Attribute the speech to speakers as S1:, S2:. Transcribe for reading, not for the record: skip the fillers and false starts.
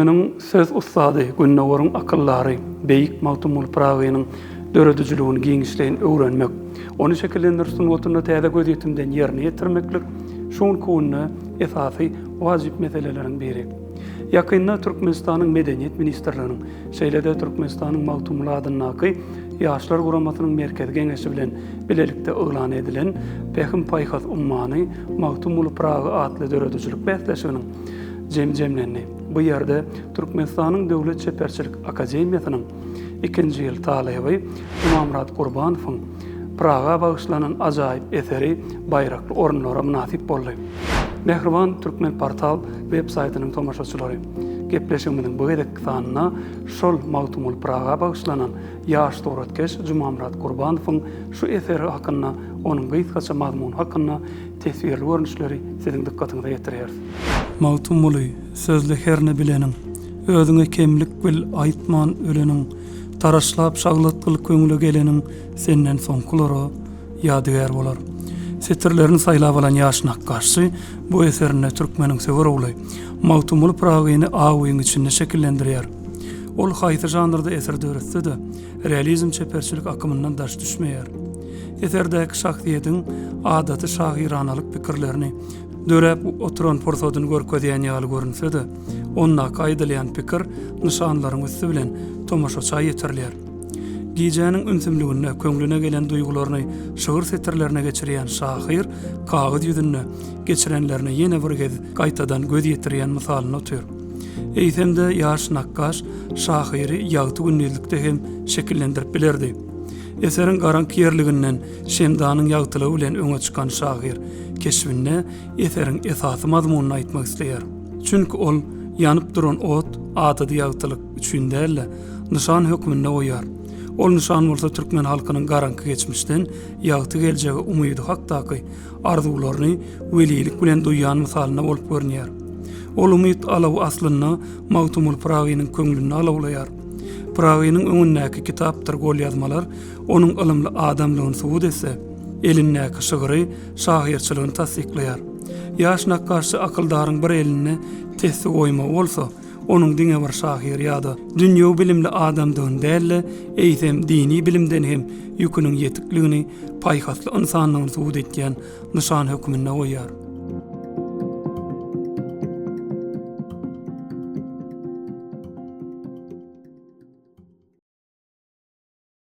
S1: Türkmeniň söz ussady, Gündogaryň akyldary, beýik Magtymguly Pyragynyň döredijiligini giňişleýin öwrenmek, ony şekillendiriş sungatynda täze gözýetimden ýerine ýetirmeklik şu günki günde esasy wajyp meseleleriň biri. Ýakynda Türkmenistanyň Medeniýet ministrliginiň, şeýle-de Türkmenistanyň Magtymguly adyndaky Ýaşlar guramasynyň Merkezi Geňeşi bilen bilelikde yglan edilen Pähim-paýhas ummany Magtymguly Pyragy atly döredijilik bäsleşiginiň jemi jemlendi. Bu ýerde Türkmenistanyň Döwlet çeperçilik akademiýasynyň ikinji ýyl talyby Jumamyrat Gurbanowyň Pyraga bagyşlanan ajaýyp eseri baýrakly orunlara mynasyp boldy. Mähriban Türkmenportal web saýtynyň tomaşaçylary! Gepleşigimiziň bu gezekki sanynda şol Magtymguly Pyraga bagyşlanan ýaş suratkeş Jumamyrat Gurbanowyň şu eseri hakynda, onuň gysgaça mazmuny hakynda teswirli görnüşleri siziň dykgatyňyza ýetirýäris. Magtymguly, sözle herne bileniň, Özüňe kemlik bil, aýtman öleniň, Taraşlap şaglat kyl köňle geleniň, Senden soňkulara ýadygär bolar. Setirlerini saýlap alan ýaş nakgaşçy bu eserinde türkmeniň söwer ogly Magtymguly Pyragyny ak öýüň içinde şekillendirýär. Ol haýsy žanrda eser döretse-de, realizm çeperçilik akymyndan daş düşmeýär. Eserdäki şahsyýetiň adaty şahyranalyk pikirlerini döräp oturan pursadyny görkezýän ýaly görünse-de, ondaky aýdylýan pikir nyşanlaryň üsti bilen tomaşaça ýetirilýär. Gijäniň ümsümliginde köňlüne gelen duýgularyny şygyr setirlerine geçirýän şahyr kagyz ýüzünde geçirenlerine ýene bir gez gaýtadan göz ýetirýän mysalynda otyr. Eýsem-de ýaş nakgaş şahyry ýagty gündizlikde hem şekillendirip bilerdi. Eseriň garaňky ýerliginden şemdanyň ýagtylygy bilen öňe çykan şahyr keşbinde eseriň esasy mazmunyny aýtmak isleýär. Çünki ol ýanyp duran ot adaty ýagtylyk üçin däl-de, nyşan hökmünde goýýar. Ol nyşan bolsa türkmen halkynyň garaňky geçmişden ýagty geljege umydy hakdaky arzuwlaryny welilik bilen duýýan mysalynda bolup görünýär. Ol umyt alawy aslynda Magtymguly Pyragynyň köňlünde alawlaýar. Pyragynyň öňündäki kitapdyr golýazmalar onuň ylymly adamlygyny subut etse, elindäki şygry şahyrçylygyny tassyklaýar. Ýaş nakgaşçy akyldaryň bir elinde tesbi goýmagy bolsa, onuň diňe bir şahyr ýa-da dünýewi bilimli adamdygyny däl-de, eýsem, dini bilimden hem ýüküniň ýetikligini, paýhasly ynsandygyny subut etýän nyşan hökmünde goýýar.